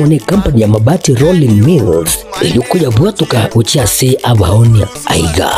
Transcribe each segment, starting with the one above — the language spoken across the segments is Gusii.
amo nekampani ya Mabati Rolling Mills eyio koyabwatoka gochia ase abaonia. Aiga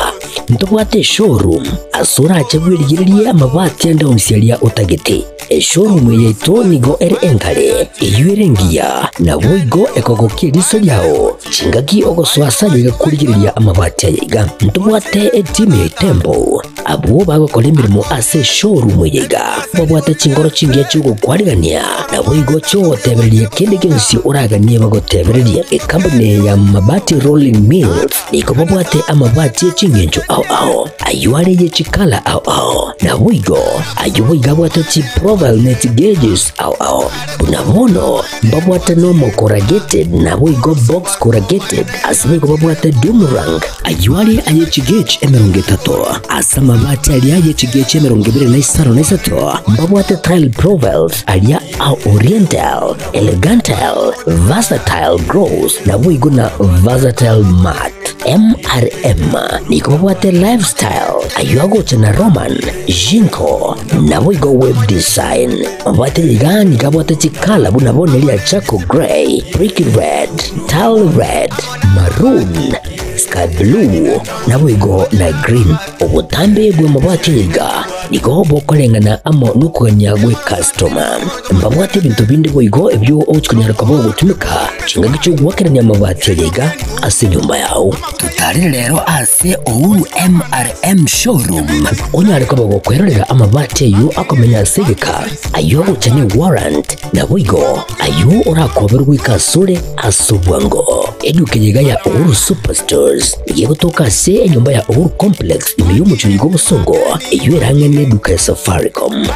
ntobwate eshowroom ase orache bwerigererie amabati ande onsi aria otagete. Eshowroom eye yaito nigo ere enkare, eyio ere engiya, naboigo ekogokia eriso riao chingaki ogosoa ase aye iga korigereria amabati aya iga. Ntobwate etimu ya Itembo Abwo bagokora emeremo ase eshowroom eye iga babwate chinkoro chingiya chi'ogokwarigania, naboigo chi'ogotebereria kende gionsi oraganie bagotebererie. Ekampuni eye ya Mabati Rolling Mills nigo babwate amabati e chingencho ao ao, ayio are ye chikala ao ao, naboigo ayio boigo abwate chiprofile ne chigauges ao ao. Buna bono mbabwate normal corrugated naboigo box corrugated, ase boigo babwate doomerang. Ayio are aye chigauge 30, ase amabati aria aye chigauge 23 mbabwate tile profiles aria a oriental, elegantal, versatile gloss, naboigo na versatile matte. MRM nigo babwate lifestyle, ayio agocha na Roman, Jinko, naboigo web design. Mabwate iga nigo abwate chikala buna bono eria charcoal grey, brick red, tile red, maroon, sky blue, naboigo na green. Obotambe bw'amabati aya iga nigo bokoreng'ana amo nokogania gw'ekastoma. Mbabwate ebinto binde boigo ebio ogochia konyara koba ogotumeka chingaki chi'ogoakerania amabati aya iga ase enyomba yao. Totarere rero ase Uhuru MRM Showroom onyare koba gokwerorera amabati ayio akomenya ase egeka, ayio agocha ne warrant, naboigo ayio orakoberwe goika asore ase obwango. Eduka eye iga ya Uhuru Superstores nigo egotoka ase enyomba ya Uhuru Complex ime y'omochie oiga obosongo, eyio ere ang'e neduka ya Safaricom.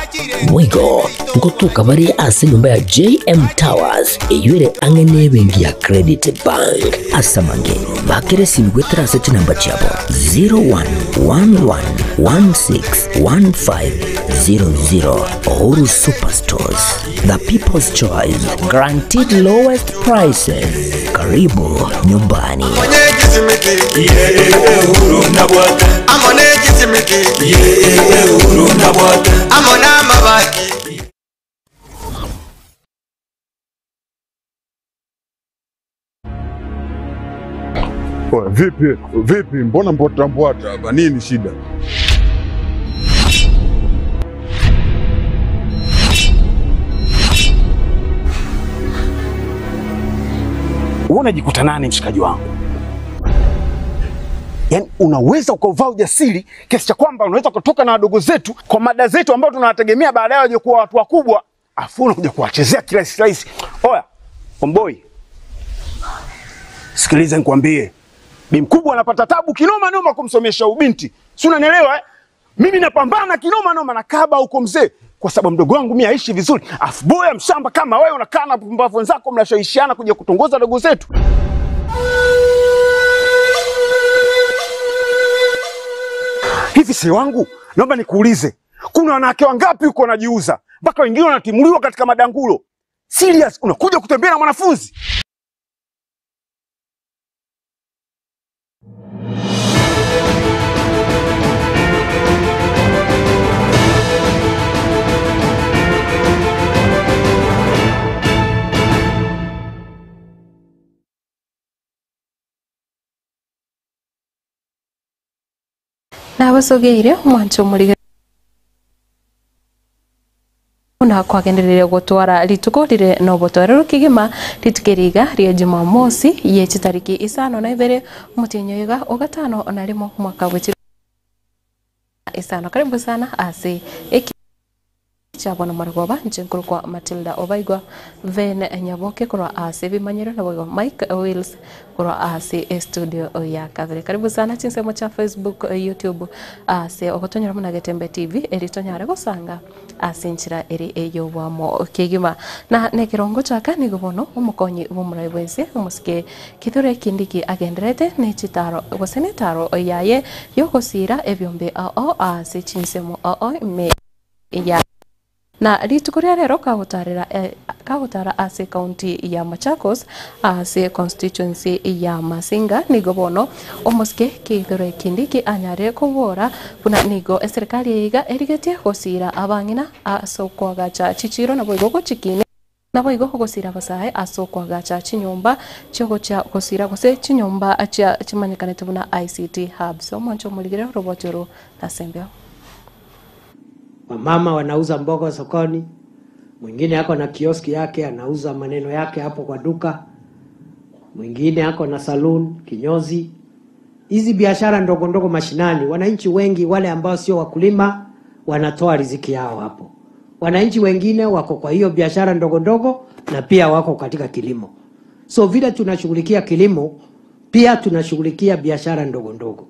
Boigo ngotoka bare ase enyomba ya JM Towers eyio ere ang'e nebenki ya Credit Bank. Ase amange, bakera esimi goetera ase chinamba chiabo 0111161500. Uhuru Superstores, the people's choice, guaranteed lowest prices. Karibu nyumbani. Oya, vipi vipi, mbona mbwata mbwata hapa? Nini shida? Wewe unajikuta nani mshikaji wangu? Yaani unaweza ukauvaa ujasiri kiasi cha kwamba unaweza kutoka na wadogo zetu kwa mada zetu ambao tunawategemea baadaye waje kuwa watu wakubwa, afu unakuja kuwachezea kirahisi rahisi. Oya, omboi, sikiliza nikwambie, bi mkubwa anapata tabu kinoma noma kumsomesha ubinti, si unanielewa eh? Mimi napambana kinoma noma na kaba huko mzee, kwa sababu mdogo wangu mimi aishi vizuri, afu boya mshamba kama wewe unakaa na pumbavu wenzako mnashawishiana kuja kutongoza dogo zetu. Hivi si wangu, naomba nikuulize, kuna wanawake wangapi huko wanajiuza mpaka wengine wanatimuliwa katika madangulo? Serious, unakuja kutembea na mwanafunzi? Nabasogeire omwancho omorigeri buna kwagendereire gotwara rituko rire nobotoereru kegima rituko eri iga ria Jumamosi ye chitariki isano na ibere omotienyi oiga ogatano na rimo omwaka bwe isano. Karibu sana ase eki chia bono morogoba inche nkorokwa Matilda Obaigwa Ven Nyaboke korwa ase ebimanyero naboigo Mike Wills korwa ase estudio ya kabere. Karibu sana chinsemo chia Facebook, YouTube ase ogotonyora buna Getembe TV eri tonyare gosanga ase enchera ere ey'obwamo kegima. Na nekerongo chaka nigo bono omokonyi bw'omorai bwense omosike Kithure Kindiki agenderete ne chitaro gose netaro yaye y'ogosiira ebiombe ao ase chinsemo ao ime ya Na rituko ria rero kagotarera kagotara ase ekaunti ya Machakos ase constituency ya Masinga nigo bono omosike Kithure Kindiki anyare kobora buna nigo eserikali eye iga erigetie gosiira abang'ina ase okoagacha chichiro naboigo gochikinia. Naboigo ogosiira abasae ase okoagacha chinyomba chi'ogochia gosiira gose chinyomba chia chimanyekanete buna ICT hubs. Omwancho omorigere oroboti oro nase embeo. Wamama wanauza mboga sokoni, mwingine ako na kioski yake anauza maneno yake hapo kwa duka, mwingine ako na saloon kinyozi. Hizi biashara ndogo ndogo mashinani, wananchi wengi wale ambao sio wakulima wanatoa riziki yao hapo. Wananchi wengine wako kwa hiyo biashara ndogo ndogo na pia wako katika kilimo. So vile tunashughulikia kilimo, pia tunashughulikia biashara ndogo ndogo.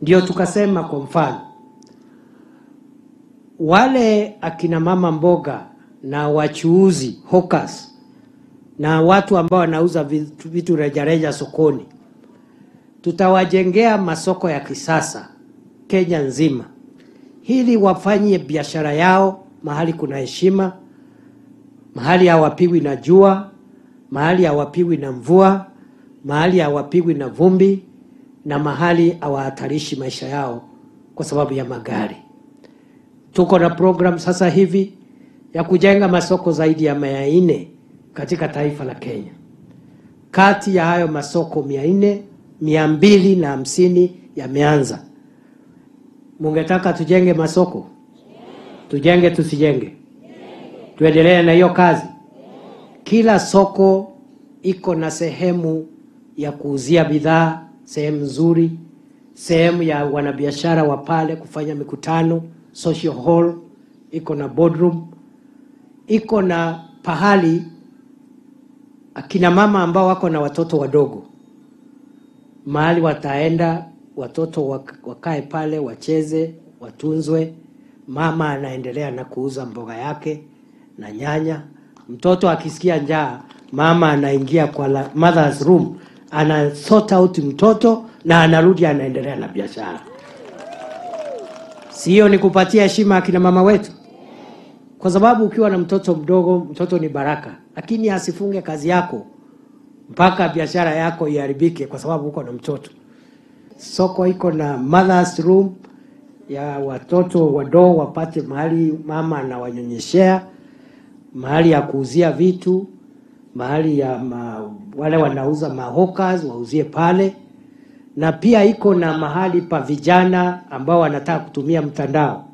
Ndio tukasema kwa mfano wale akina mama mboga na wachuuzi hawkers na watu ambao wanauza vitu, vitu rejareja sokoni, tutawajengea masoko ya kisasa Kenya nzima, ili wafanyie biashara yao mahali kuna heshima, mahali hawapigwi na jua, mahali hawapigwi na mvua, mahali hawapigwi na vumbi, na mahali hawahatarishi maisha yao kwa sababu ya magari. Tuko na program sasa hivi ya kujenga masoko zaidi ya 400 katika taifa la Kenya. Kati ya hayo masoko 400, 250 yameanza. Mungetaka tujenge masoko? Tujenge tusijenge? Tuendelee na hiyo kazi? Kila soko iko na sehemu ya kuuzia bidhaa, sehemu nzuri, sehemu ya wanabiashara wa pale kufanya mikutano, social hall, iko na boardroom, iko na pahali akina mama ambao wako na watoto wadogo, mahali wataenda watoto wakae pale wacheze, watunzwe. Mama anaendelea na kuuza mboga yake na nyanya. Mtoto akisikia njaa, mama anaingia kwa la, mother's room, ana sort out mtoto na anarudi anaendelea na biashara. Sio ni kupatia heshima akina mama wetu? Kwa sababu ukiwa na mtoto mdogo, mtoto ni baraka, lakini asifunge kazi yako mpaka biashara yako iharibike kwa sababu uko na mtoto. Soko iko na mother's room ya watoto wadogo wapate mahali mama anawanyonyeshea, mahali ya kuuzia vitu, mahali ya wale wanauza mahokas wauzie pale, na pia iko na mahali pa vijana ambao wanataka kutumia mtandao.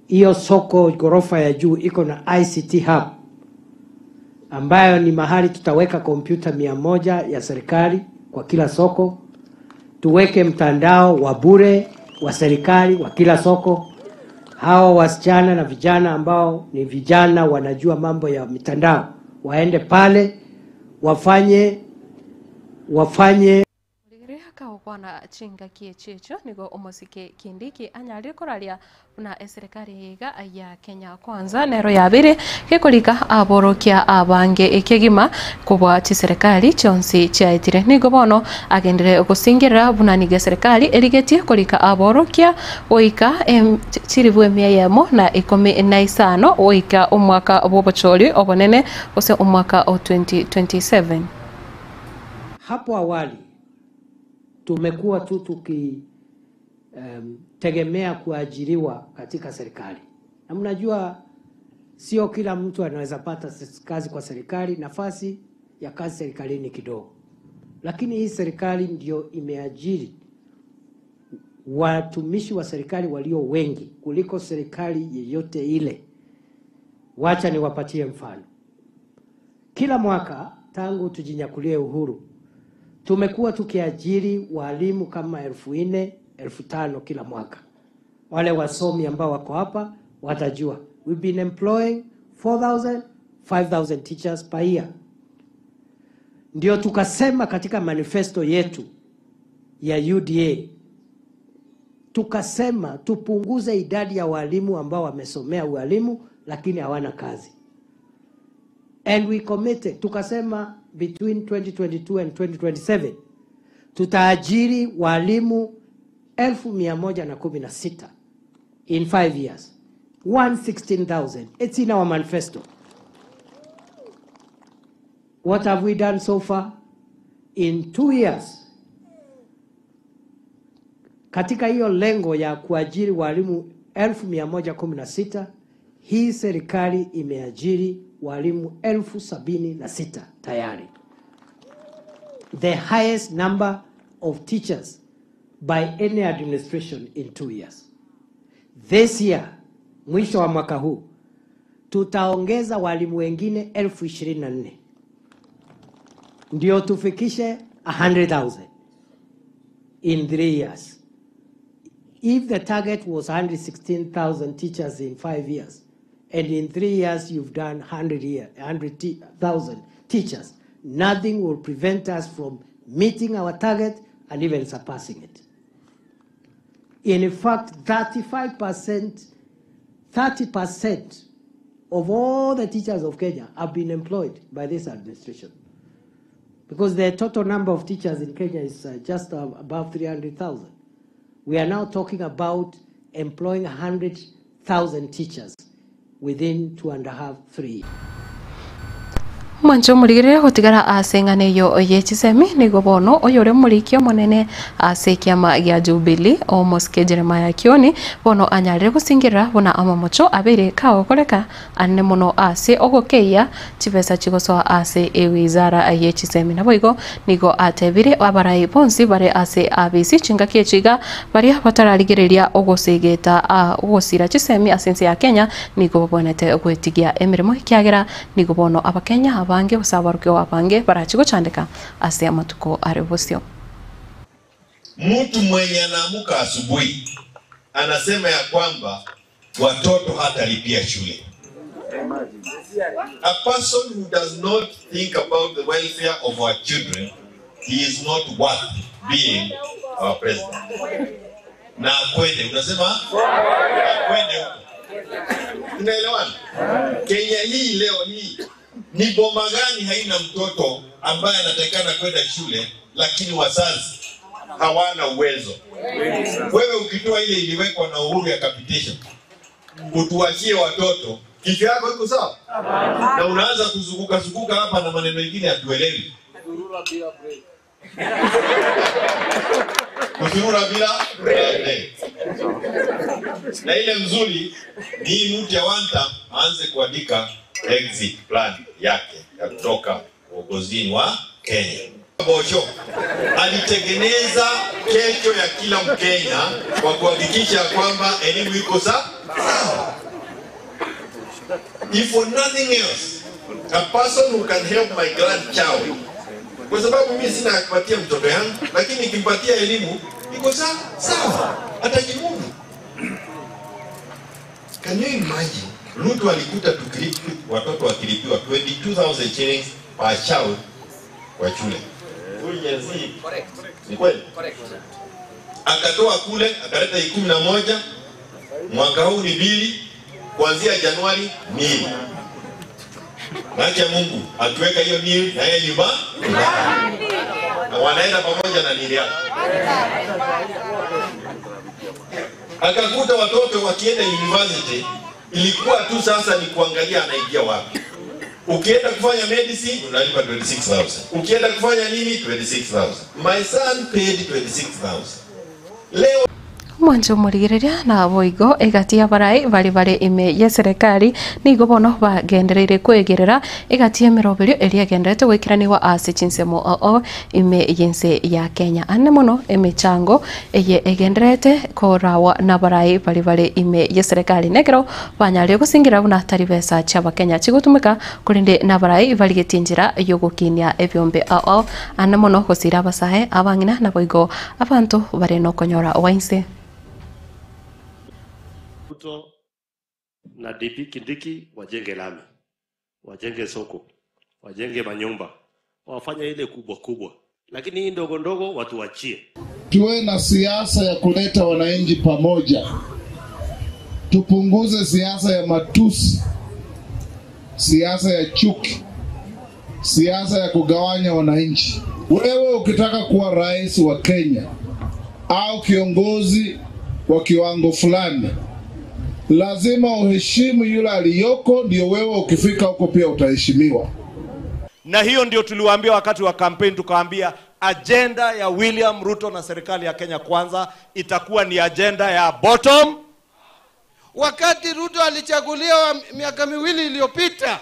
Hiyo soko ghorofa ya juu iko na ICT hub ambayo ni mahali tutaweka kompyuta 100 ya serikali kwa kila soko, tuweke mtandao wa bure wa serikali wa kila soko. Hawa wasichana na vijana ambao ni vijana wanajua mambo ya mitandao waende pale wafanye Kagokwana chingaki echi echio nigo omosike Kindiki anyarire koraria buna eserikari iga ya Kenya Kwanza nero yabere gekorika aborokia abange ekegima kobwa chiserikali chionsi chiaetire. Nigo bono agendere gosingerera buna nigo eserikali erigetie korika aborokia goika chiribu emia eyemo na ikomi na isano goika omwaka bw'obochori obonene gose omwaka o 2027. Hapo awali tumekuwa tu tukitegemea kuajiriwa katika serikali, na mnajua sio kila mtu anaweza pata kazi kwa serikali. Nafasi ya kazi serikalini kidogo, lakini hii serikali ndio imeajiri watumishi wa serikali walio wengi kuliko serikali yeyote ile. Wacha niwapatie mfano. Kila mwaka tangu tujinyakulie uhuru tumekuwa tukiajiri walimu kama 4,000, 5,000 kila mwaka. Wale wasomi ambao wako hapa watajua. We've been employing 4,000, 5,000 teachers per year. Ndio tukasema katika manifesto yetu ya UDA, tukasema tupunguze idadi ya walimu ambao wamesomea ualimu lakini hawana kazi. And we committed, tukasema between 2022 and 2027 tutaajiri walimu 116,000 in 5 years. 116,000. It's in our manifesto. What have we done so far? In 2 years, katika hiyo lengo ya kuajiri walimu 116,000, Hii serikali imeajiri walimu 76,000 tayari, the highest number of teachers by any administration in 2 years. This year, mwisho wa mwaka huu, tutaongeza walimu wengine 24,000 ndio tufikishe 100,000 in 3 years. If the target was 116,000 teachers in 5 years, and in 3 years you've done 100,000 teachers, nothing will prevent us from meeting our target and even surpassing it. In fact, 30% of all the teachers of Kenya have been employed by this administration. Because the total number of teachers in Kenya is just above 300,000. We are now talking about employing 100,000 teachers within 2.5, 3 years. Mwancho murigirire gutigara ase ng'aneyo ye chisemi nigo bono oyore murikio monene ase kiama gia Jubilee Omosike Jeremiah Kioni bono anyarire gusingirira bona amamocho abere kagokoreka anene mono ase ogokeia chibesa chigosoa ase ewizara ye chisemi naboigo nigo atebire abarai bonsi bare ase abisi chingaki echiga baria batararigereria ogosegeta ogosira chisemi ase ense ya Kenya nigo babonete gwetigia emirimo ekiagera nigo bono abakenya abange usabaruke abange barachi gochandeka ase amatuko are bosio. Mtu mwenye anaamuka asubuhi anasema ya kwamba watoto hatalipia shule. A person who does not think about the welfare of our children, he is not worth being our president. Na akwende, unasema akwende huko. Tunaelewana? Kenya hii leo hii ni boma gani haina mtoto ambaye anatakikana kwenda shule lakini wazazi hawana uwezo? Wewe ukitoa ile iliwekwa na Uhuru ya capitation, utuachie watoto, kichwa yako iko sawa? Na unaanza kuzunguka zunguka hapa na maneno mengine hatuelewi. Kusurura bila break. Na ile mzuri ni mtu ya one term aanze kuandika exit plan yake ya kutoka uongozini wa Kenya. Bosho alitengeneza kesho ya kila Mkenya kwa kuhakikisha kwamba elimu iko sawa. If for nothing else, a person who can help my grandchild, kwa sababu mimi sina kupatia mtoto yangu, lakini nikimpatia elimu iko sawa, atajimudu. Can you imagine? Ruto alikuta tukilipi watoto wakilipiwa 22,000 shillings per child kwa shule. Huyu Gen Z. Ni kweli? Akatoa kule akaleta 11, mwaka huu ni 2, kuanzia Januari nil. Acha Mungu atuweka hiyo nil na yeye nyumba. Na wanaenda pamoja na nil yake. Akakuta watoto wakienda university ilikuwa tu sasa ni kuangalia anaingia wapi. Ukienda kufanya medicine unalipa 26,000. Ukienda kufanya nini 26,000. My son paid 26,000. Leo Mwancho murigereria na boigo egati ya barai bari bari ime ya serikali nigo bono bagendereire kwegerera egati ya miroberio eria egenderete gwikiraniwa ase chinsemo oo ime yense ya Kenya ane mono emichango eye egenderete korawa na barai bari bari ime ya serikali nekero banyarire gusingira buna tari besa chia bakenya chigotumika kurinde na barai barigetie njira yogokinia ebyombe oo ane mono gosira abasae abang'ina na boigo abantu bare nokonyora wainse. Ruto na DP Kindiki wajenge lami, wajenge soko, wajenge manyumba, wafanye ile kubwa kubwa, lakini hii ndogo ndogo watu wachie. Tuwe na siasa ya kuleta wananchi pamoja, tupunguze siasa ya matusi, siasa ya chuki, siasa ya kugawanya wananchi. Wewe ukitaka kuwa rais wa Kenya au kiongozi wa kiwango fulani, lazima uheshimu yule aliyoko, ndio wewe ukifika huko pia utaheshimiwa. Na hiyo ndio tuliwaambia wakati wa campaign, tukawaambia agenda ya William Ruto na serikali ya Kenya Kwanza itakuwa ni agenda ya bottom. Wakati Ruto alichaguliwa miaka miwili iliyopita,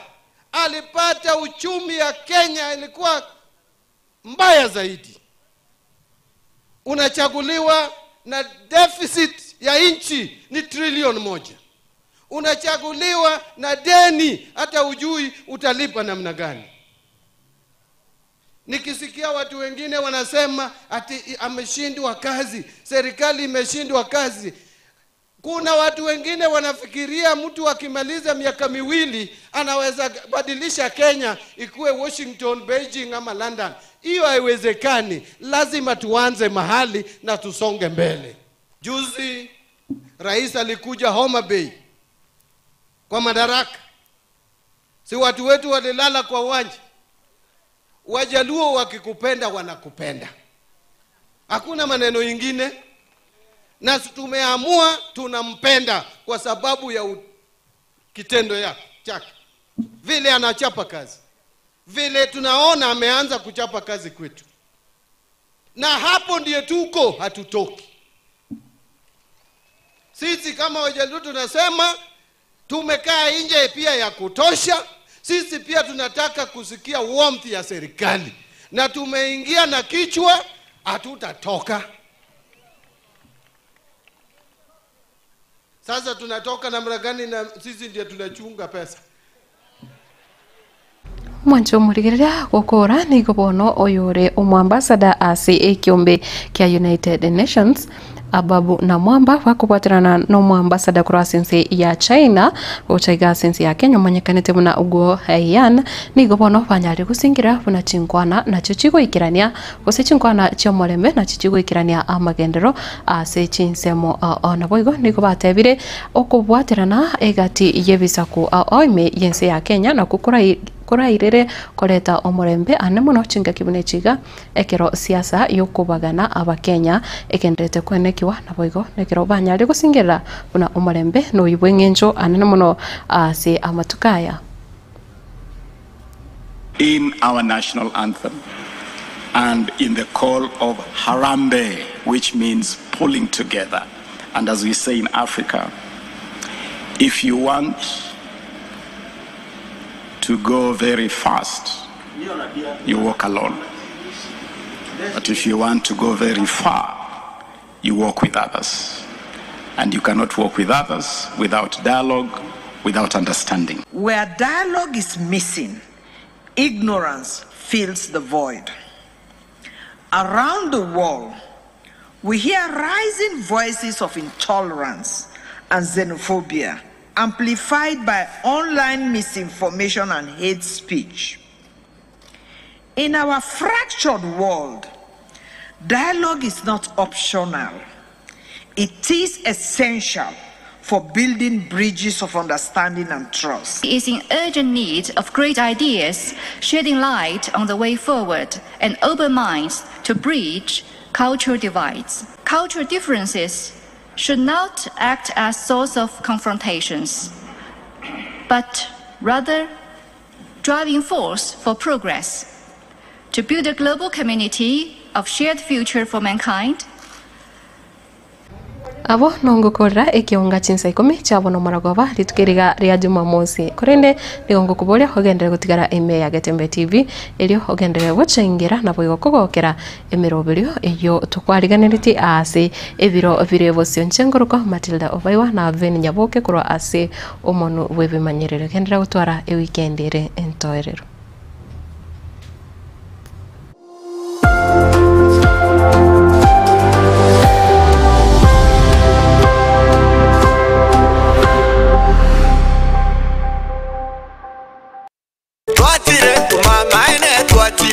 alipata uchumi ya Kenya ilikuwa mbaya zaidi. Unachaguliwa na deficit ya nchi ni trilioni moja, unachaguliwa na deni hata hujui utalipa namna gani. Nikisikia watu wengine wanasema ati ameshindwa kazi, serikali imeshindwa kazi. Kuna watu wengine wanafikiria mtu akimaliza miaka miwili anaweza badilisha Kenya ikuwe Washington, Beijing ama London. Hiyo haiwezekani. Lazima tuanze mahali na tusonge mbele. Juzi rais alikuja Homa Bay kwa madaraka, si watu wetu walilala kwa uwanja. Wajaluo wakikupenda wanakupenda, hakuna maneno ingine na tumeamua tunampenda kwa sababu ya kitendo ya chake, vile anachapa kazi, vile tunaona ameanza kuchapa kazi kwetu, na hapo ndiye tuko, hatutoki. Sisi kama Wajaluo tunasema tumekaa nje pia ya kutosha. Sisi pia tunataka kusikia warmth ya serikali, na tumeingia na kichwa, hatutatoka. Sasa tunatoka namna gani na sisi ndiye tunachunga pesa? Mwancho murigereria gukura nigo bono oyure omwambasada ase ekiombe kia United Nations Ababu na Mwamba bakubwatirana no mwambasada korwa ase ense ya China gochaiga ase ense ya Kenya omanyekanete buna Guo Haiyan nigo bono banyarire gosingira buna chinkwana nachio chigoikerania gose chinkwana chia omorembe nachio chigoikerania amagendero ase chinsemo ao naboigo nigo batebire okobwaterana egati y'ebisaku ao ime y'ense ya Kenya nakwo korai korairere koreta omorembe ane mono chingaki buna echiga ekero siasa yokobagana abakenya egenderete kwenekiwa naboigo nekero banyarire gosingerera buna omorembe noyo bwa eng'encho anene mono ase amatuko aya. In our national anthem and in the call of Harambee, which means pulling together. And as we say in Africa, if you want to go very fast, you walk alone. But if you want to go very far, you walk with others. And you cannot walk with others without dialogue, without understanding. Where dialogue is missing, ignorance fills the void. Around the world, we hear rising voices of intolerance and xenophobia, amplified by online misinformation and hate speech. In our fractured world, dialogue is not optional. It is essential for building bridges of understanding and trust. Is in urgent need of great ideas, shedding light on the way forward and open minds to bridge cultural divides. Cultural differences should not act as source of confrontations, but rather driving force for progress, to build a global community of shared future for mankind. Abo nongokorera ekeonga chinsa ikomi chiabo nomoragoba rituko eriga ria Jumamosi. Korende nigo ngokoboria ogenderere gotigara ime ya Getembe TV erio ogenderere gochengera naboigo kogokera emeroberio eyio tokwariganeretie ase ebiro bire bosio. Inche ngorokwa Matilda Obaiwa na Veni Nyaboke korwa ase omonu bw'ebimanyerero. Genderera gotwara ewikendi ere entoerero.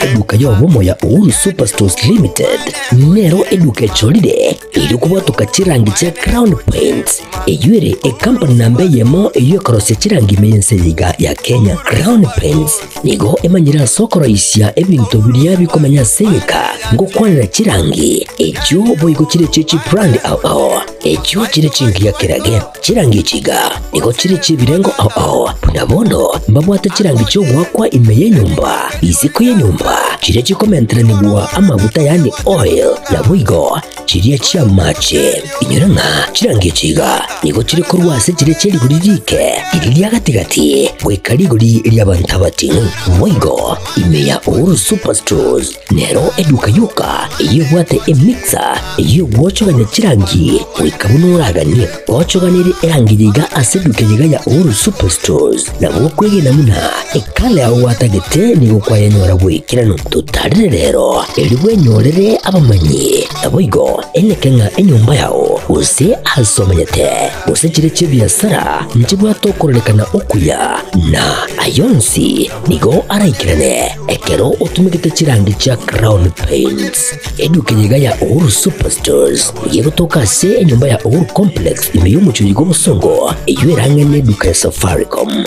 Eduka y'obomo ya Uhuru Superstores Limited nero eduka echorire eri kobwatoka chirangi chia Crown Paints eywo ere ecompany namba eyemo eywo ekorosia chirangi ime y'ense eye iga ya Kenya. Crown Paints nigo emanyire ase okoroisia ebinto biria bikomenya ase egeka ngokwanera chirangi echio boigo chire echie chibrand ao ao. Echio chire chingiya kerage, chirangi echi iga nigo chire chi'ebirengo ao ao, buna bono mbabwate chirangi chi'ogoakwa ime y'enyomba, isiko y'enyomba, chiria chikomenteranigwa amaguta yaani oil, naboigo chiria chi'amache. Inyora ng'a chirangi echi iga nigo chire korwa ase chiria chie rigori riike, riria ria gati-gati, goika rigori ri'abanto abating'u. Boigo ime ya Uhuru Superstores nero eduka yoka eyio ebwate emixer eyio egwochogania chirangi goika buna oraganie. Gochoganirie erangi eye iga ase eduka eye iga ya Uhuru Superstores nabo okwegena buna ekala yao gwatagete nigo kwayenyora boikeranu. Totarere rero erio bwenyorere abamanyi naboigo eneke ng'a enyomba yao gose ase omenyete gose chire chi'ebiasara nchibwate okororekana okuya na ayonsi nigo araikerane ekero otumegete chirangi chia Crown Paints. Eduka eye iga ya Uhuru Superstores nigo egotoka ase enyomba ya Uhuru Complex ime y'omochie bw'obosongo eyio erang'e neduka ya Safaricom.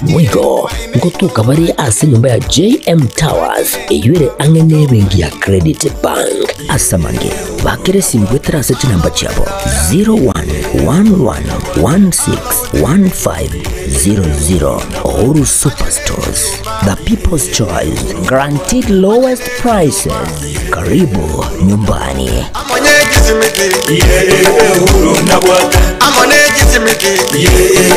Boigo ngotoka bare ase enyomba ya JM Towers eyio ere ang'e nebenki ya Credit Bank. Ase amange, bakera esimi goetera ase chinamba chiabo 0111161500. Uhuru Superstores, the people's choice, guaranteed lowest prices. Karibu nyumbani. Amone kisimiti. Yeah, Uhuru nabwata. Amone kisimiti. Yeah.